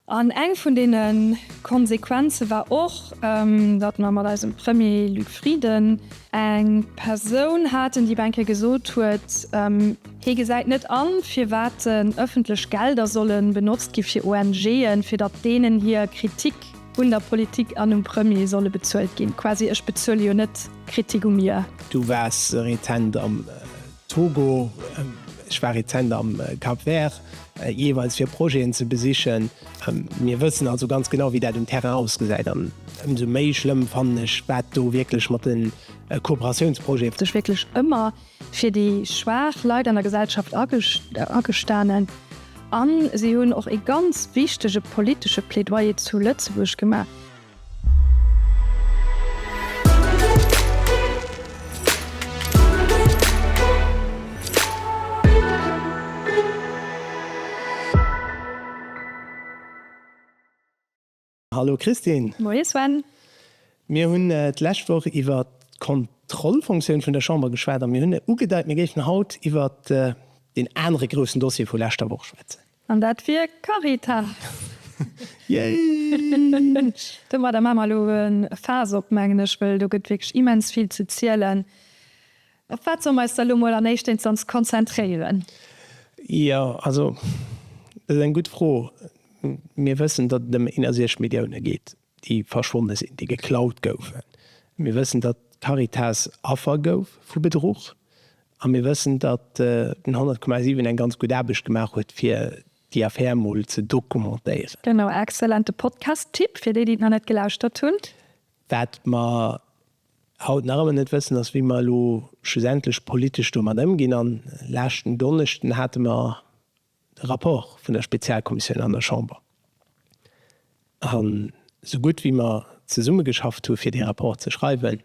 An eng vun deene Konsequenze war och, datt mer mat eisem Premier Luc Frieden eng Persoun haten, déi eng Kéier gesot huet, hie gesäit net an, firwat ëffentlech Gelder solle benotzt gi fir ONGen, fir datt deenen hir Kritik un der Politik an um Premier solle bezuelt ginn. Quasi, ech bezuele jo net Kritik u mir. Du waars rezent am Togo, ech war rezent am Cap Vert, jeeweils fir Projeten ze besichen. Mir wëssen also ganz genau, wéi dat um Terrain ausgesäit. An ëmsou méi schlëmm fannen ech, wat do wierklech mat de Kooperatiounsprojete. Sech wierklech ëmmer fir déi schwaach Leit an der Gesellschaft agestanen. A si hunn och ee ganz wichtege politesche Plädoyer zu Lëtzebuerg gemaach. Hallo Christine. Moie Sven. Mir hunn d'lescht Woch iwwer d'Kontrollfunktioun vun der Chamber geschwat a mir hunn ugedeit, mir géifen haut iwwer deen anere groussen Dossier vu leschter Woch schwätzen. An dat wier Caritas. Yay! Domadder maache mer elo e Faass op, mengen ech, wëll do gëtt wierklech immens vill ze zielen. Op wat solle mer eis da elo mol an éischter Instanz konzentréieren? Jo, also dat ass eng gutt Fro. Mir wëssen, datt et ëm 61 Millioune geet, déi verschwonne sinn, déi geklaut goufen. Mir wëssen, datt d'Caritas Affer gouf vu Bedruch. A mir wëssen, datt den 100,7 eng ganz gutt Aarbecht gemaach huet, fir déi Affär mol ze dokumentéieren. Genau, exzellente Podcast-Tipp fir déi, déi et nach net gelauschtert hunn. Wat mer haut nach ëmmer net wëssen, ass, wéi mer elo schlussendlech politesch domat ëmginn. An leschten Donneschden hate mer de Rapport vun der Spezialkommissioun an der Chamber. An esou gutt wéi mer zesummegeschafft hu fir dee Rapport ze schreiwen,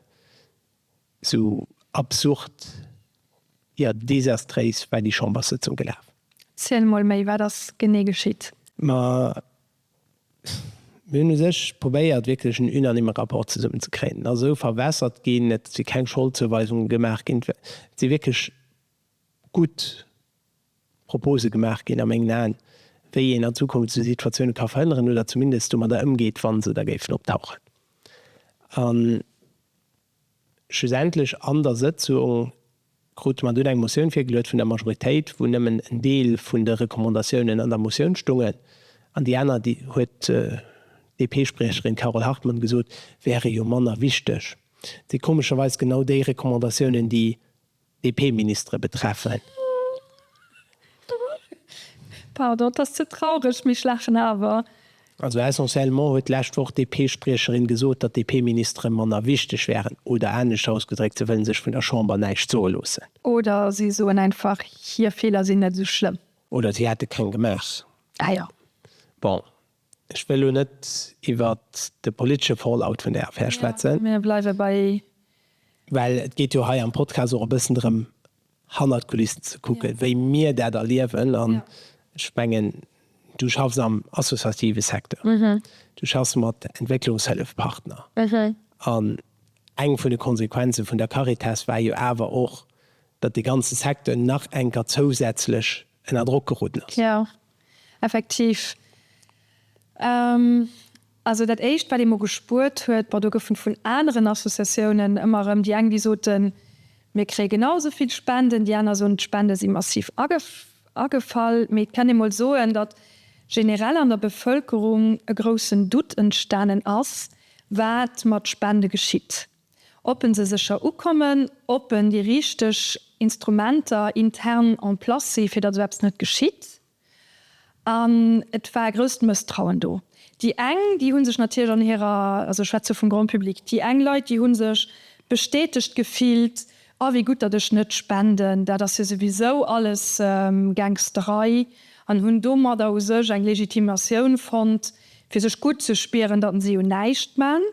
esou absurd, jo desastréis war déi Chamberssëtzung gelaf. Ziel mol méi, wat ass genee geschitt? Ma mir hunn u sech probéiert, wierklech en unanime Rapport zesummenzekréien. En ass esou verwässert ginn, et si keng Scholdzouweisunge gemaach ginn, et si wierklech gutt Propose gemaach ginn a mengen Aen, wéi een an Zukunft esou Situatioune ka verhënneren oder zumindest domadder ëmgeet, wa se da géifen optauchen. A schlussendlech an der Sëtzung krute mer dunn eng Motioun virgeluet vun der Majoritéit, wou nëmmen en Deel vun de Recommandatiounen an der Motioun stungen an déi aner, déi huet d'DP-Spriecherin Carole Hartmann gesot, wäre jo manner wichteg. Et si komescherweis genau déi Recommandatiounen, déi DP-Ministere betreffen. Pardon, et ass ze traureg, mee ech laachen awer. Also essentiellement huet d'lescht Woch d'DP-Spriecherin gesot, datt d'DP-Ministere manner wichteg wären, oder anescht ausgedréckt, se wëllen sech vun der Chamber näischt soe loossen. Oder si soen einfach, hir Feeler sinn net esou schlëmm. Oder si hätte keng gemaach. Ah jo. Bon, ech wëll elo net iwwert de politesche Fallout vun där Affär schwätzen. Mir bleiwe bei Well et geet jo hei am Podcast och e bëssen drëm, hannert d'Kulissen ze kucken, wéi mir dat erliewen. An ech mengen, du schaffs am associative Secteur, du schaffs mat Entwécklungshëllefpartner. An eng vun de Konsequenze vun der Caritas war jo awer och, datt dee ganze Secteur nach enker zousätzlech ënner Drock geroden ass. Jo, effektiv. Also dat éischt wat ee mol gespuert huet, bon do goufen vun aneren Associatiounen ëmmer erëm déi eng déi soten, mir kréie genau esou vill Spenden, déi aner soen, d'Spende si massiv agefall. Mee et kann ee mol soen, datt generell an der Bevëlkerung e groussen Doute entstanen ass, wat mat Spende geschitt, ob en se sécher ukommen, ob en déi richteg Instrumenter intern en place si fir datt esou eppes net geschitt. An et war e grousst Mësstrauen do. Déi eng, déi hu sech natierlech an hirer, also ech schwätze vum Grand public, déi eng Leit, déi hu sech bestätegt gefillt, Oh, wéi gutt, datt ech net spenden, dat ass jo souwisou alles Gangsterei, an hunn domadder u sech eng Legitimatioun fonnt, fir sech gutt ze spieren, datt si jo näischt man.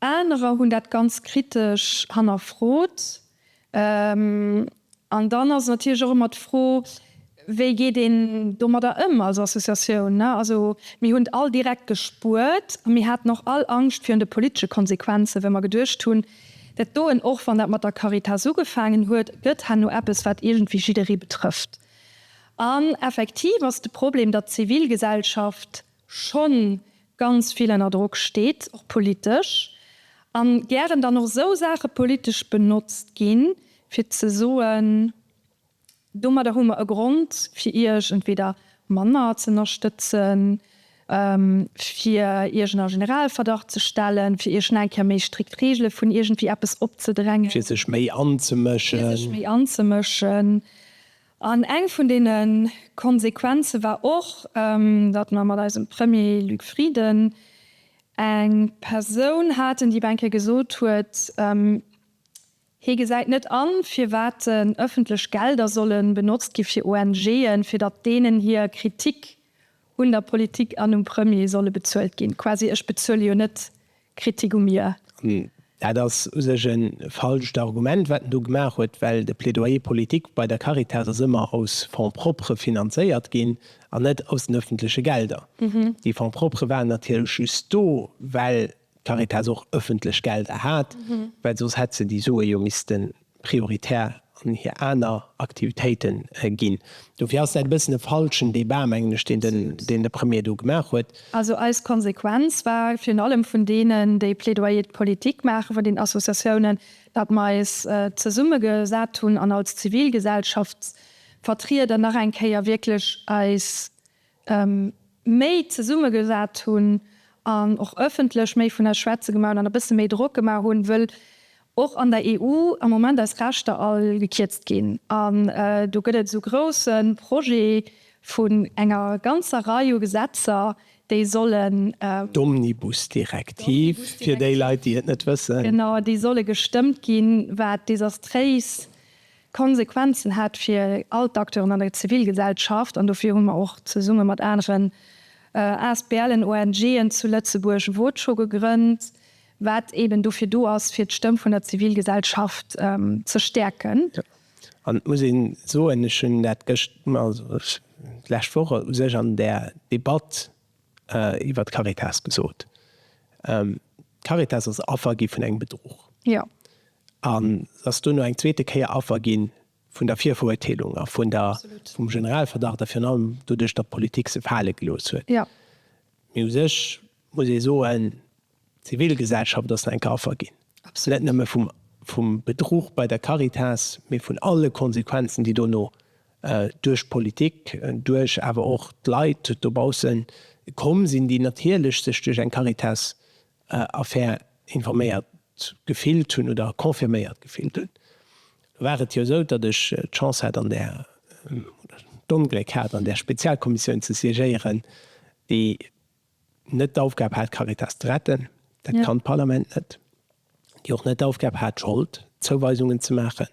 Anerer hunn dat ganz kritesch hannerfrot. An dann ass natierlech och ëmmer d'Fro, wéi geet een domadder ëm als Associatioun? Also mir hunn et all direkt gespuert a mir haten och all Angscht virun de politesche Konsequenzen, well mer geduecht hunn, dat doen, och wann dat mat der Caritas ugefaangen huet, gëtt herno eppes, wat iergendwéi jidderee betrëfft. An effektiv ass de Problem, datt d'Zivilgesellschaft. schonn ganz vill ënner Drock steet, och politesch, a gären dann och esou Saache politesch benotzt ginn, fir ze soen, Domadder hu mer e Grond, fir Iech entweder manner z'ënnerstëtzen, fir Iech ënner Generalverdacht ze stellen, fir Iech nach eng Kéier méi strikt Reegele vun iergendwéi eppes opzedrängen. Fir sech méi anzemëschen. Fir sech méi anzemëschen. An eng vun deene Konsequenze war och, datt mer mat eisem Premier Luc Frieden eng Persoun haten, déi ebe eng Kéier gesot huet, hie gesäit net an, firwat ëffentlech Gelder solle benotzt gi fir ONGen, fir datt deenen hir Kritik un der Politik an um Premier solle bezuelt ginn. Quasi, ech bezuele jo net Kritik u mir. An dat ass u sech e falscht Argument, wat en do gemaach huet, well de Plaidoyer politique bei der Caritas ass ëmmer aus Fonds propres finanzéiert ginn an net aus den öffentleche Gelder. Déi Fonds propres waren natierlech just do, well d'Caritas och öffentlech Gelder hat, well soss hätt se déi Sue jo misste prioritär an hir aner Aktivitéite ginn. Dofir ass dat e bëssen e falschen Débat, mengen ech, deen den de Premier do gemaach huet. Also eis Konsequenz war, virun allem vun deenen, déi Plaidoyer de politique maachen, vun den Associatiounen, datt mer eis zesummegesat hunn an als Zivilgesellschaftsvertrieder nach eng Kéier wierklech eis méi zesummegesat hunn an och ëffentlech méi vun eis schwätze gemaach hunn an e bësse méi Drock gemaach hunn, wëll och an der EU am Moment eis Rechter all gekierzt ginn. An do gëtt et esou grousse Projet vun enger ganzer Rei u Gesetzer, déi sollen. D'Omnibus-Direktiv, fir déi Leit, déi et net wëssen. Genau, déi solle gestëmmt ginn, wat desastréis Konsequenzen hat fir all d'Acteuren an der Zivilgesellschaft. An dofir hu mer och zesumme mat aneren ASBLen, ONGen zu Lëtzebuerg Vocho gegrënnt, wat eeben dofir do ass, fir d'Stëmm vun der Zivilgesellschaft ze stäerken. Jo, an et muss ee soen, ech hunn dat gëscht, also d'lescht Woch u sech an där Debatt iwwert d'Caritas gesot, D'Caritas ass Affer gi vun engem Bedruch. Jo. An se ass duerno eng zweete Kéier Affer gi vun der Virverurteelung a vun der, vum Generalverdacht a virun allem doduerch, datt d'Politik se fale gelooss huet. Jo. Mee u sech muss ee soen, d'Zivilgesellschaft ass nach eng Kéier Affer ginn. Absolut. Net nëmme vum, vum Bedruch bei der Caritas, mee vun alle Konsequenzen, déi dono duerch d'Politik, duerch awer och d'Leit dobausse komm sinn, déi natierlech sech duerch eng Caritas-Affär informéiert gefillt hunn oder confirméiert gefillt hunn. Do war et jo esou, datt ech d'Chance hat an där, oder d'Ongléck hat, an där Spezialkommissioun ze siégéieren, déi net d'Aufgab hat, d'Caritas ze retten, dat kann d'Parlament net, déi och net d'Aufgab hat, Scholdzouweisungen ze maachen,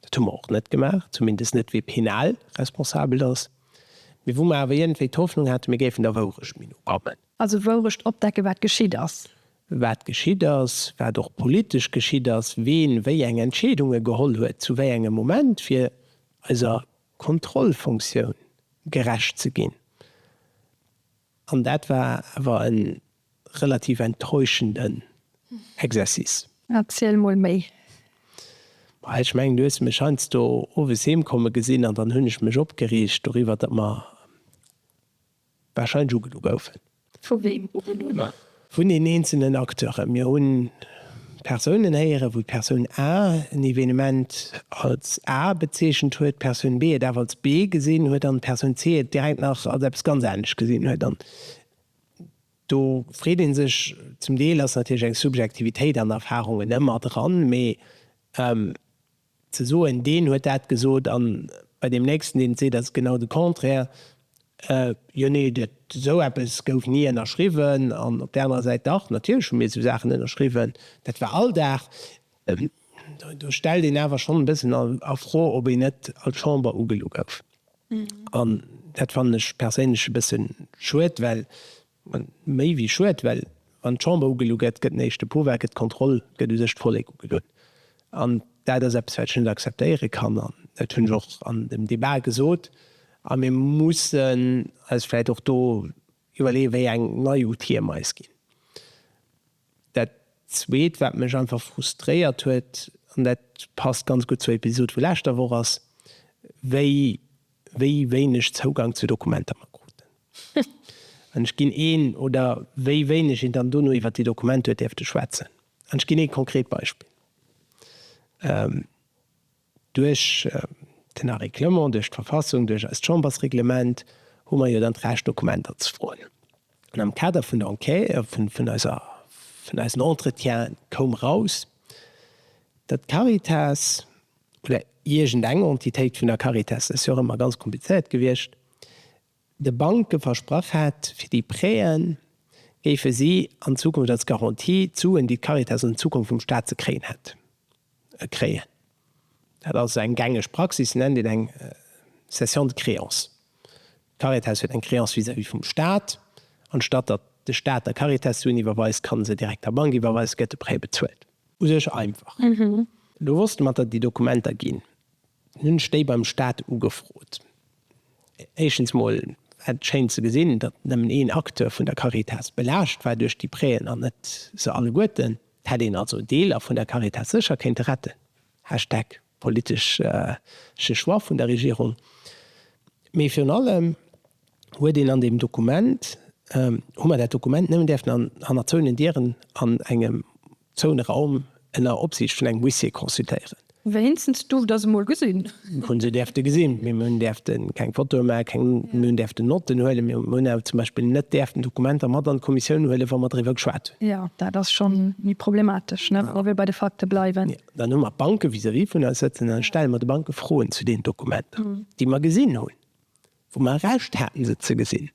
dat hu mer och net gemaach, zumindest net wee penal responsabel ass, mee wou mer awer iergendwéi d'Hoffnung haten, mir géifen der Wourecht méi no kommen. Also Wourecht opdecken, wat geschitt ass. Wat geschitt ass, wat och politesch geschitt ass, ween wéi eng Entscheedunge geholl huet, zu wéi engem Moment, fir eiser Kontrollfunktioun gerecht ze ginn. An dat war awer e relativ enttäuschenden Exercice. Erziel mol méi. Ma ech mengen, du hues mech heiansdo owes heem komme gesinn an dann hunn ech mech opgereegt doriwwer, datt mer warscheinlech ugelu goufen. Vu weem ugelu? Vun den eenzelnen Acteuren. Mir hu Persounen héieren, wou d'Persoun A en Evenement als A bezeechent huet, d'Persoun B et awer als B gesinn huet an d'Persoun C et direkt nach als eppes ganz anescht gesinn huet. An do freet ee sech, zum Deel ass natierlech eng Subjektivitéit an Erfarungen ëmmer dran, mee Ze soen, deen huet dat gesot an bei deem nächsten, deen et seet, ass et genau de Contraire, jo nee, dat, esou eppes gouf ni ënnerschriwwen an op där anerer Säit, dach, natierlech hu mir esou Saachen ënnerschriwwen, dat war Alldag. Do stellt een awer schonn e bëssen a Fro, ob een net als Chamber ugelu gouf. An dat fannen ech perséinlech e bësse schued, well Méi wéi schued, well wann d'Chamber ugelu gëtt, gëtt den éischte Pouvoir, gëtt d'Kontroll, gëtt u sech d'Vollek ugelunn. An dat ass eppes, wat ech net akzeptéiere kann. An dat hunn ech och an dem Debat gesot. A mir mussen eis vläicht och do iwwerleeën, wéi eng nei Outile mer eis ginn. Dat Zweet, wat mech einfach frustréiert huet, an dat passt ganz gutt zur Episod vu leschter Woch, ass, wéi wéi wéineg Zougang zu Dokumenter mer kruten. An ech ginn een, oder wéi wéineg een dann dono iwwert déi Dokumenter huet däerfte schwätzen. An ech ginn ee konkret Beispill. Duerch den Arrêt Clement, duerch d'Verfassung, duerch eist Chambersreglement hu mer jo dann d'Recht, Dokumenter ze froen. An am Kader vun der Enquête, vun eiser, vun eisen Entretiene koum raus, datt d'Caritas oder iergendeng Entitéit vun der Caritas, dat ass jo och ëmmer ganz komplizéiert gewiescht, de Banke versprach hat, fir déi Prêten géife si an Zukunft als Garantie d'Suen, déi d'Caritas an Zukunft vum Staat ze kréien hätt, kréien. Dat ass eng gängeg Praxis, nennt een eng Cession de créance. D'Caritas huet eng Créance vis-à-vis vum Staat. Anstatt datt de Staat der Caritas d'Suen iwwerweist, kann se direkt der Bank iwwerweisen, gëtt de Prêt bezuelt. U sech einfach. Elo wosste mer, datt et déi Dokumenter ginn. Dann hunn ech déi beim Staat ugefrot. Éischtens mol war et schéin ze gesinn, datt nëmmen een Acteur vun der Caritas belaascht war duerch déi Prêten an net se alleguerten. Et hätt een also Deeler vun der Caritas sécher kéinte retten. Hashtag politesche Choix vun der Regierung. Mee virun allem huet een an deem Dokument, hu mer dat Dokument nëmmen däerfen an hanner zouenen Dieren an engem Zoune Raum ënner Opsiicht vun engem Huissier consultéieren. Wéinstens duerft der se mol gesinn. Hunn se däerfte gesinn, mee mir hunn däerfte keng Fotoe maachen, keng, mir hunn däerften Notten huelen, mir hunn awer zum Beispill net däerften Dokumenter mat an d'Kommissioun huelen, wa mer driwwer geschwat hunn. Jo, dat ass scho méi problematesch, ne, wa wir bei de Fakte bleiwen. Jo, dann hu mer d'Banke vis-à-vis vun eis sëtzen an da stelle mer de Banke Froen zu deenen Dokumenter, déi mer gesinn hunn. wou mer Recht haten se ze gesinn.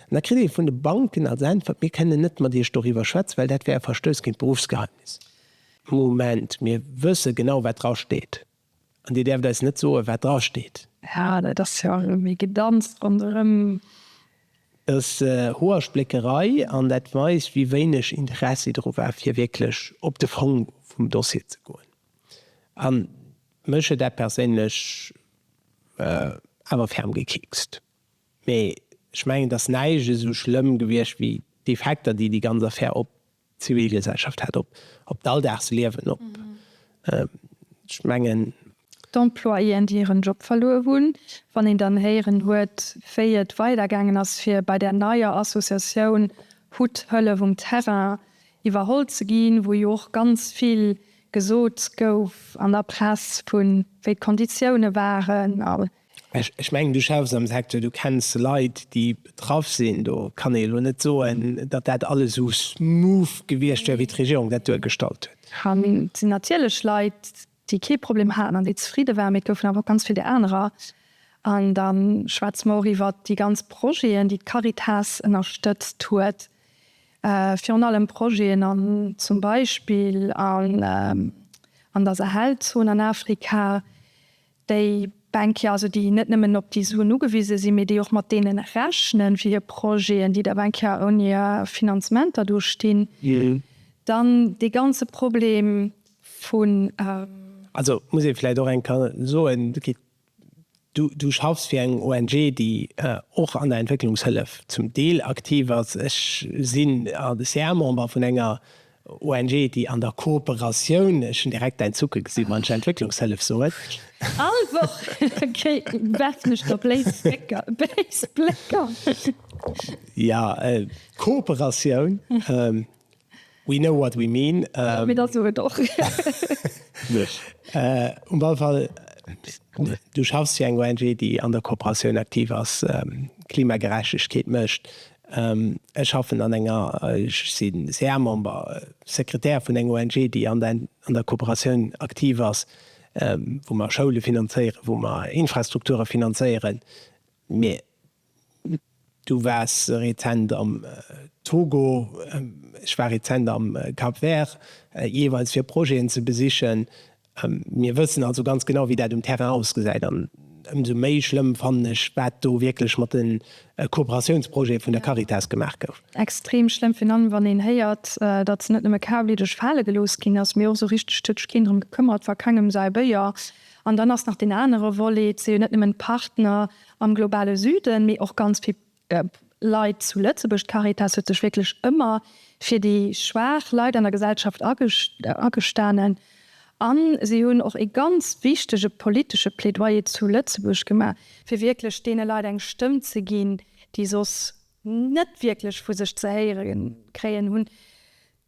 An da kritt ee vun de Banken als Äntwert, mir kënnen net mat Iech doriwwer schwätzen, well dat wär e Verstouss géint d'Beruffsgeheimnis. Moment, mir wësse genau wat drasteet an Dir däerft eis net soen, wat drasteet. Ja, dat ass jo erëm ee Gedanz ronderëm. Dat ass Hoerspléckerei an dat weist, wéi wéineg Interessi dru war, fir wierklech op de Fong vum Dossier ze goen. A mech huet dat perséinlech awer ferm gekickst. Mee ech mengen, et ass näischt esou schlëmm gewiescht wéi d'Effekter, déi déi ganz Affär op d'Zivilgesellschaft hat, op d'Alldagsliewen, op, ech mengen. D'Employéen, déi hiren Job verluer hunn. Wann een dann héieren huet, wéi et weidergaangen ass, fir bei där neier Associatioun Hut Hëllef um Terrain iwwerholl ze ginn, wou jo och ganz vill gesot gouf an der Press vu wéi d'Konditioune waren a. Ech mengen, du schaffs am Secteur, du kenns Leit, déi betraff sinn. Do kann ee elo net soen, datt dat alles esou smooth gewiescht wär, wéi d'Regierung dat duergestallt huet. An et sinn natierlech Leit, déi kee Problem haten an déi zefridde waren, mee et goufen awer och ganz vill där anerer. An da schwätze mer och iwwert déi ganz Projeten, déi d'Caritas ënnerstëtzt huet, virun allem Projeten an zum Beispill an der Sahelzon an Afrika, déi Banquier, also déi net nëmmen op déi Suen ugewise sinn, mee déi och mat deene rechnen fir hir Projeten, déi da Banquier ouni Finanzementer do stinn. Dann dee ganze Problem vun. Also muss ee vläicht och eng Kéier soen, Du, du schaffs fir eng ONG, déi och an der Entwécklungshëllef zum Deel aktiv ass. Ech sinn CA-Member vun enger ONG, déi an der Kooperatioun, ech hunn direkt däin Zucke gesinn, wann ech Entwécklungshëllef soen. All Woch werfen ech der bléis Blécker, béis Blécker. Jo, Kooperatioun. We know what we mean. Mee da so et och. Um alle Fall, du schaffs fir eng ONG, déi an der Kooperatioun aktiv ass, Klimagerechtegkeet mécht. Ech schaffen an enger, ech si CA-Member, Sekretär vun enger ONG, déi an der Kooperatioun aktiv ass, wou mer Schoule finanzéieren, wou mer Infrastrukture finanzéieren. Mee Du waars rezent am Togo, ech war rezent am Cap Vert, jeeweils fir Projeten ze besichen. Mir wëssen also ganz genau, wéi dat um Terrain ausgesäit. An ëmsou méi schlëmm fannen ech, wat do wierklech mat de Kooperatiounsprojete vun der Caritas gemaach gouf. Extrem schlëmm, virun allem wann een héiert, datt se net nëmme kalbliddeg fale gelooss ginn ass, mee och esou richteg, et huet sech keen drëm gekëmmert, war kengem säi Béier. An dann ass nach deen anere Volet, et si jo net nëmmen d'Partner am globale Süden, mee och ganz vill Leit zu Lëtzebuerg. D'Caritas huet sech wierklech ëmmer fir déi schwaach Leit an der Gesellschaft agestanen a si hunn och ee ganz wichtege politesche Plädoyer zu Lëtzebuerg gemaach, fir wierklech deene Leit eng Stëmm ze ginn, déi soss. net wierklech vu sech ze héiere kréien, hunn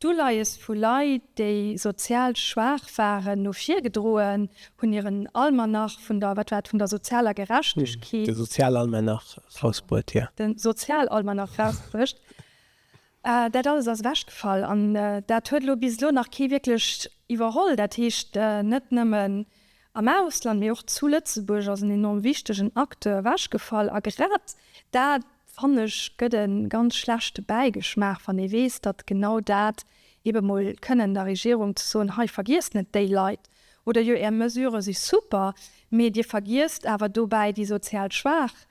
d'Uleies vu Leit, déi sozial schwaach waren, no vir gedroen, hunn hiren Almanach vun der, wat war et, vun der sozialer Gerechtegkeet. De Sozialalmanach rausbruet, jo. De Sozialalmanach rausbruecht. Dat alles ass ewechgefall an dat huet elo bis elo nach kee wierklech iwwerholl. Dat heescht, net nëmmen am Ausland, mee och zu Lëtzebuerg ass en enorm wichtegen Acteur ewechgefall. A grad dat, fannen ech, gëtt e ganz schlechte Bäigeschmaach, wann ee weess, datt genau dat eebe mol kënnen der Regierung ze soen, hei vergiesst net déi Leit, oder jo Är Mesurë si super, mee Dir vergiesst awer dobäi déi sozial Schwaach.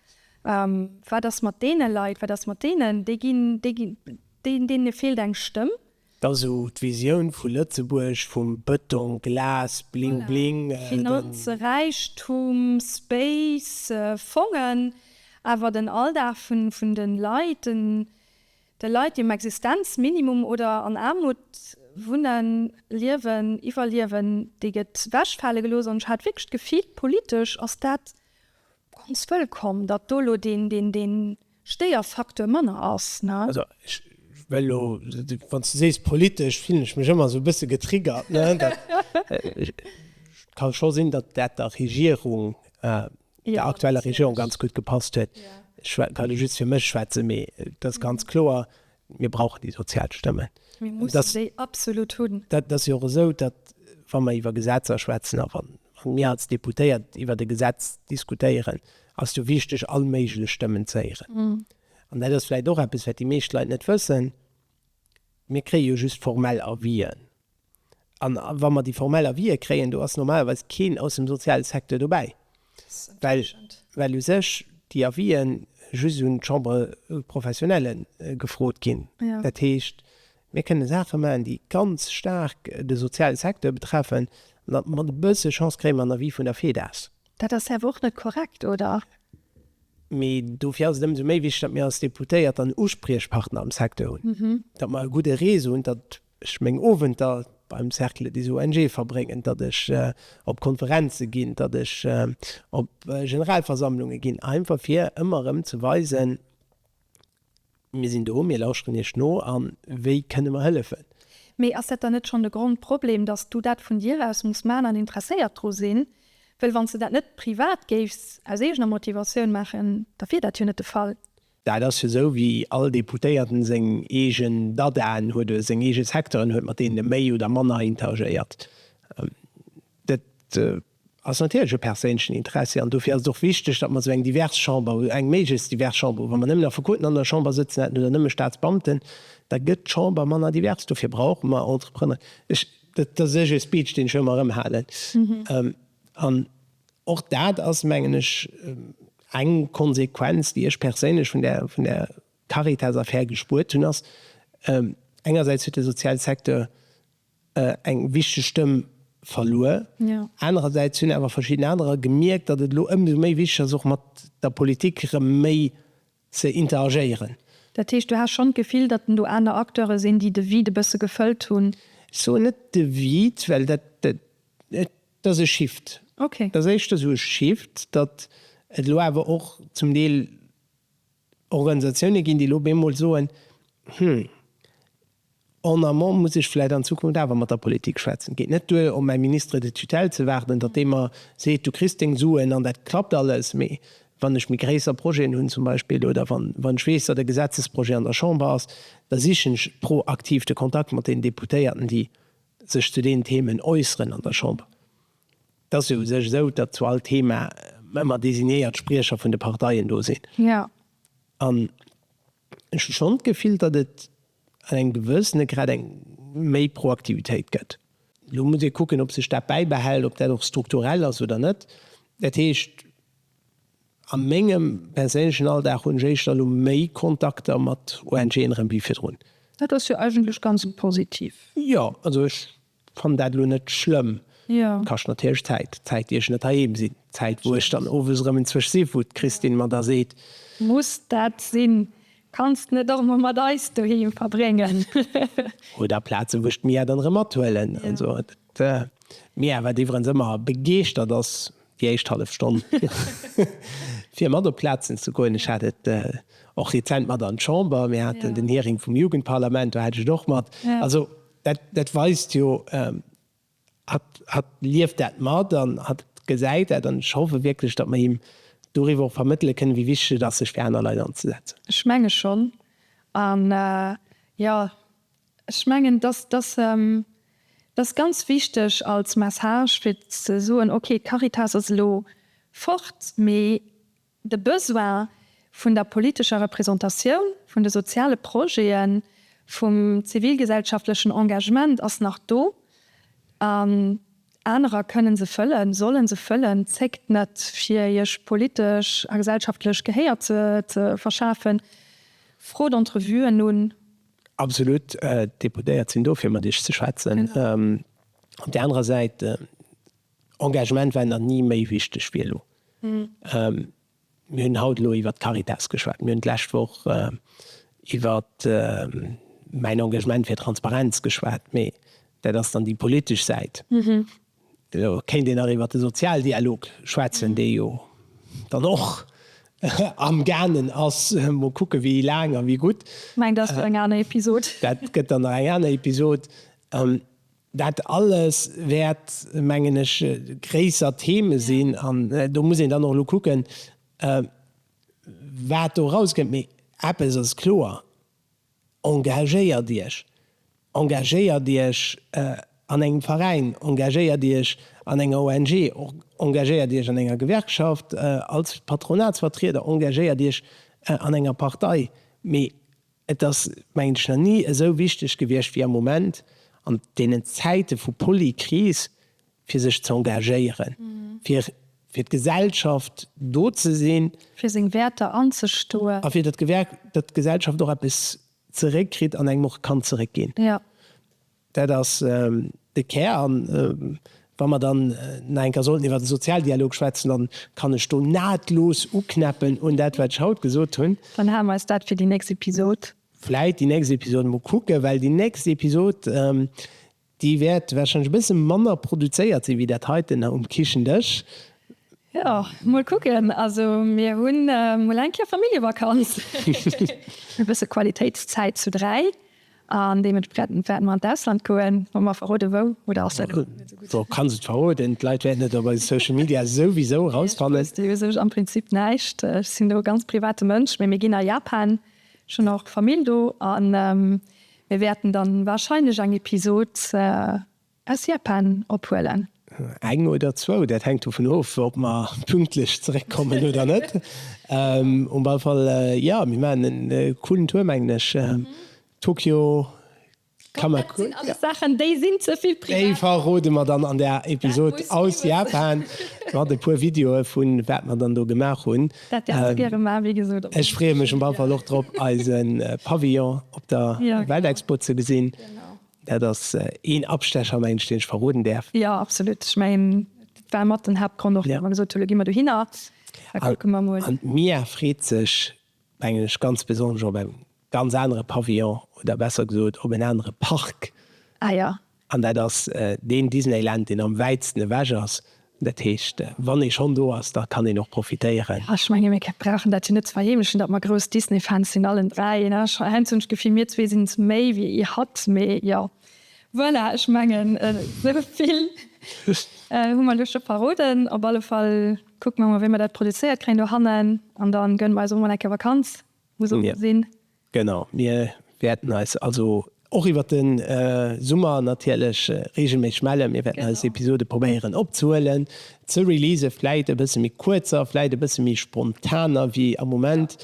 Wat ass mat deene Leit, wat ass mat deenen, déi ginn, déi ginn, deene feelt eng Stëmm. Et ass esou d'Visioun vu Lëtzebuerg, vum Bëtong, Glas, Bling Bling. Voilà, Finanzräichtum, Space, Fongen, awer den Alldag vun de Leit, de Leit, déi um Existenzminimum oder an Aarmut wunnen, liewen, iwwerliewen, dee gëtt ewechfale gelooss. An ech hat wierklech d'Gefill, politesch ass dat Ganz wëllkomm, datt do elo deen Stéierfacteur manner ass, ne? Also ech wëll elo, wann s du sees politesch, fillen ech mech ëmmer esou e bësse getriggert, ne? Dat ka scho sinn, datt dat der Regierung, der aktueller Regierung ganz gutt gepasst huet. Ech ka elo just fir mech schwätzen, mee et ass ganz kloer, mir brauchen déi sozial Stëmmen. Mir mussen déi absolut hunn. Dat ass jo och esou, datt wa mer iwwer Gesetzer schwätzen a wa mir als Deputéiert iwwert e Gesetz diskutéieren, ass jo wichteg, all méiglech Stëmmen ze héieren. An dat ass vläicht och eppes, wat déi meescht Leit net wëssen, Mir kréie jo just formell Avisen. An wa mer déi formell Avisë kréien, do ass normalerweis keen aus dem soziale Secteur dobäi, well, well u sech déi Avisen just un d'Chambre professionnelle gefrot ginn. Dat heescht, mir kënne Saache maachen, déi ganz staark de soziale Secteur betreffen, an mat e bësse Chance kréie mer en Avis vun der FEDAS. Dat ass awer och net korrekt, oder? Mee dofir ass et ëmsou méi wichteg, datt mir als Deputéiert dann Uspriechpartner am Secteur hunn, datt mer e gudde Réseau hunn, datt ech meng Owenter beim Cercle des ONG verbréngen, datt ech op Konferenze ginn, datt ech op Generalversammlunge ginn, einfach fir ëmmer erëm ze weisen, mir sinn do, mir lauschteren Iech no a wéi kënne mer hëllefen. Mee ass dat dann net schonn de Grondproblem, datt s du dat vun dir aus muss maachen an interesséiert dru sinn? Wëll wann s de dat net privat géifs aus eegener Motivatioun maachen, da wier dat jo net de Fall. Dat ass jo esou, wéi all Deputéierten seng eegen Dadaen huet oder seng eege Secteuren huet, mat deenen e méi oder manner interagéiert. Dat ass natierlech e perséinlechen Interessi an dofir ass et och wichteg, datt mer esou eng divers Chamber, eng méiglechst divers Chamber hunn. Wa mer nëmmen Affekoten an der Chamber sëtzen hätten oder nëmme Staatsbeamten, da gëtt d'Chamber manner divers. Dofir brauche mer Entrepreneuren. Ech, dat ass ech e Speech, deen ech ëmmer erëm halen. An Och dat ass, mengen ech, eng Konsequenz, déi ech perséinlech vun där, vun där Caritas-Affär gespuert hunn, ass, engersäits huet de soziale Secteur eng wichteg Stëmm verluer, anerersäits hunn awer verschidden anerer gemierkt, datt et elo ëmsou méi wichteg ass, och mat der Politik erëm méi ze interagéieren. Dat heescht, du has schonn d'Gefill, datt do aner Acteure sinn, déi de Vide e bësse gefëllt hunn? Ech soen net de Vide, well dat, et ass e Shift. Et ass éischter esou e Shift, datt et elo awer och zum Deel Organisatioune ginn, déi elo op eemol soen, Hm, En amont muss ech vläicht an Zukunft awer mat der Politik schwätzen. Et geet net duer, op mäi Ministre de tutelle ze waarden, datt dee mer seet, du kriss deng Suen an dat klappt alles. Mee wann ech méi gréisser Projeten hunn zum Beispill oder wann ech weess, datt e Gesetzesprojet an der Chamber ass, da sichen ech proaktiv de Kontakt mat deenen Deputéierten, déi sech zu deenen Themen äusseren an der Chamber. Et ass jo u sech esou, datt zu all Thema ëmmer designéiert Spriecher vun de Parteien do sinn. An ech hu schonn d'Gefill, datt et an engem gewëssene Grad eng méi Proaktivitéit gëtt. Elo muss ee kucken, ob sech dat bäibehält, ob dat och strukturell ass oder net. Dat heescht, a mengem perséinlechen Alldag hunn ech éischter elo méi Kontakter mat ONGen erëm wéi virdrun. Dat ass jo eigentlech ganz positiv. Jo, also ech Fannen dat elo net schlëmm. Kascht natierlech Zäit. Zäit déi ech net heiheem sinn. Zäit wou ech dann owes erëm enzwësch si wou d'Christine mer da seet. Muss dat sinn? Kanns net och mol mat eis doheem verbréngen? Oder Plazen wou ech d'Mia dann erëm mathuelen. Also d'Mia wat iwwerens ëmmer begeeschtert ass. déi éischt hallef Stonn fir mat op Plazen ze goen. Ech hat et och rezent mat an d'Chamber, mir haten den Hearing vum Jugendparlament, do hat ech et och mat. Also dat, dat weist jo, hatt, hatt lieft dat mat an hatt gesäit dat an ech hoffe wierklech, datt mer him doriwwer och vermëttele kënnen, wéi wichteg et ass, sech fir aner Leit anzesetzen. Ech menge schonn. An jo, Ech mengen, dass dass dass ganz wichteg als Message fir ze soen, okay, d'Caritas ass elo fort, mee de Besoin vun der politescher Représentatioun, vun de soziale Projeten, vum zivilgesellschaftlechen Engagement ass nach do an anerer kënnen se fëllen, sollen se fëllen. Zéckt net fir Iech politesch a gesellschaftlech Gehéier ze ze verschafen, frot Entrevuen un. Absolut, d'Deputéiert sinn do fir mat Iech ze schwätzen. Op där anerer Säit, Engagement war nach ni méi wichteg wéi elo. Mir hunn haut elo iwwert d'Caritas geschwat, mir hunn d'lescht Woch iwwert mäin Engagement fir Transparenz geschwat, mee dat ass dann déi politesch Säit. Elo kéint een nach iwwert de Sozialdialog schwätzen, dee jo dann och amgaangen ass. Mol kucke wéi laang a wéi gutt. Ech mengen, dat ass fir eng aner Episod. Dat gëtt dann nach eng aner Episod. Dat alles wäert, mengen ech, gréisser Theme sinn. An do muss een dann och elo kucken, wat do erauskënnt. Mee eppes ass kloer, Engagéiert Iech! Engagéiert Iech an engem Veräin, engagéiert Iech an enger ONG, engagéiert Iech an enger Gewerkschaft, als Patronatsvertrieder, engagéiert Iech an enger Partei. Mee et ass, mengen ech, nach ni esou wichteg gewiescht wéi am Moment, an deenen Zäite vu Polykris, fir sech ze engagéieren, fir fir d'Gesellschaft do ze sinn. Fir seng Wäerter anzestoen. A fir datt datt d'Gesellschaft och eppes zeréckkritt an engem och kann zeréckginn. Jo. Dat ass de Kär. An wa mer dann nach eng Kéier sollten iwwer de Sozialdialog schwätzen, dann kann ech do nahtlos uknäppen un dat, wat ech haut gesot hunn. Dann hale mer eis dat fir déi nächst Episod. Vläit déi nächst Episod, mol kucken, well déi nächst Episod, Déi wäert warscheinlech e bësse manner produzéiert sinn, wéi dat heiten um Kichendësch. Jo, mol kucken. Also mir hunn mol eng Kéier Familljevakanz. E bësse Qualitéitszäit zu 3 an deementsprechend wäerte mer an d'Ausland goen. Wollen mer verroden wou oder ass dat elo net esou gutt? Do kanns et verroden, d'Leit wäerten et op eise Social Media souwisou erausfannen. Ech poste jo u sech am Prinzip näischt. Ech sinn do e ganz private Mënsch, mee mir ginn a Japan. Ech hunn och Famill do an Mir wäerten dann wahrscheinlech eng Episod aus Japan ophuelen. Eng oder zwou, dat hänkt dovun of, ob mer pünktlech zeréckkommen oder net. Um alle Fall, jo, mir maachen en coolen Tour, mengen ech. Tokio, Kamakura. Dat sinn alles Saachen, déi sinn ze vill privat. Déi verrode mer dann an där Episod aus Japan mat e puer Videoe vun wat mer dann do gemaach hunn. Dat däerfs de gäre maachen, wéi gesot. Ech freeë mech op alle Fall och drop, eise Pavillon op der Weltexpo ze gesinn. Dat ass een Abstecher, mengen ech, deen ech verroden däerf. Jo, absolut. Ech mengen, dat war mat den Haaptgrond och, datt mer gesot hunn, elo gi mer dohinner, da kucke mer mol. An d'Mia freet sech, mengen ech, ganz besonnesch op e ganz anere Pavillon, oder besser gesot op en anere Park. Ah jo. An dat ass deen Disneyland, deen am wäitsten ewech ass. Dat heescht, wann ee schonn do ass, da kann een och profitéieren. Ech menge mir brauchen dat jo net ze verheemlechen, datt mer grouss Disney-Fans sinn, allen 3. Heiansdo hunn ech d'Gefill, mir zwee sinn es méi wéi hatt. Mee jo, voilà, ech mengen, esou vill hu mer elo scho verroden. Op alle Fall kucke mer mol, wéi mer dat produzéiert kréien dohannen. An da gënne mer eis och mol eng Kéier Vakanz. Muss och sinn. Genau, mir wäerten eis also och iwwert de Summer natierlech reegelméisseg mellen. Mir wäerten eis Episode probéieren opzehuelen, ze releasen, vläit e bësse méi kuerzer, vläit e bësse méi spontaner wéi am Moment.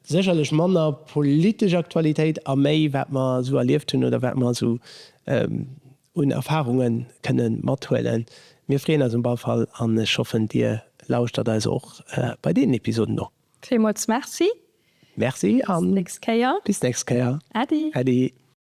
Sécherlech manner politesch Aktualitéit a méi wat mer esou erlieft hunn oder wat mer esou un Erfarunge kënne mathuelen. Mir freeën eis um alle Fall an ech hoffen dir lauschtert eis och bei deenen Episoden no. Villmools Merci. Merci an bis nächst Kéier. Bis nächst Kéier. Äddi. Äddi.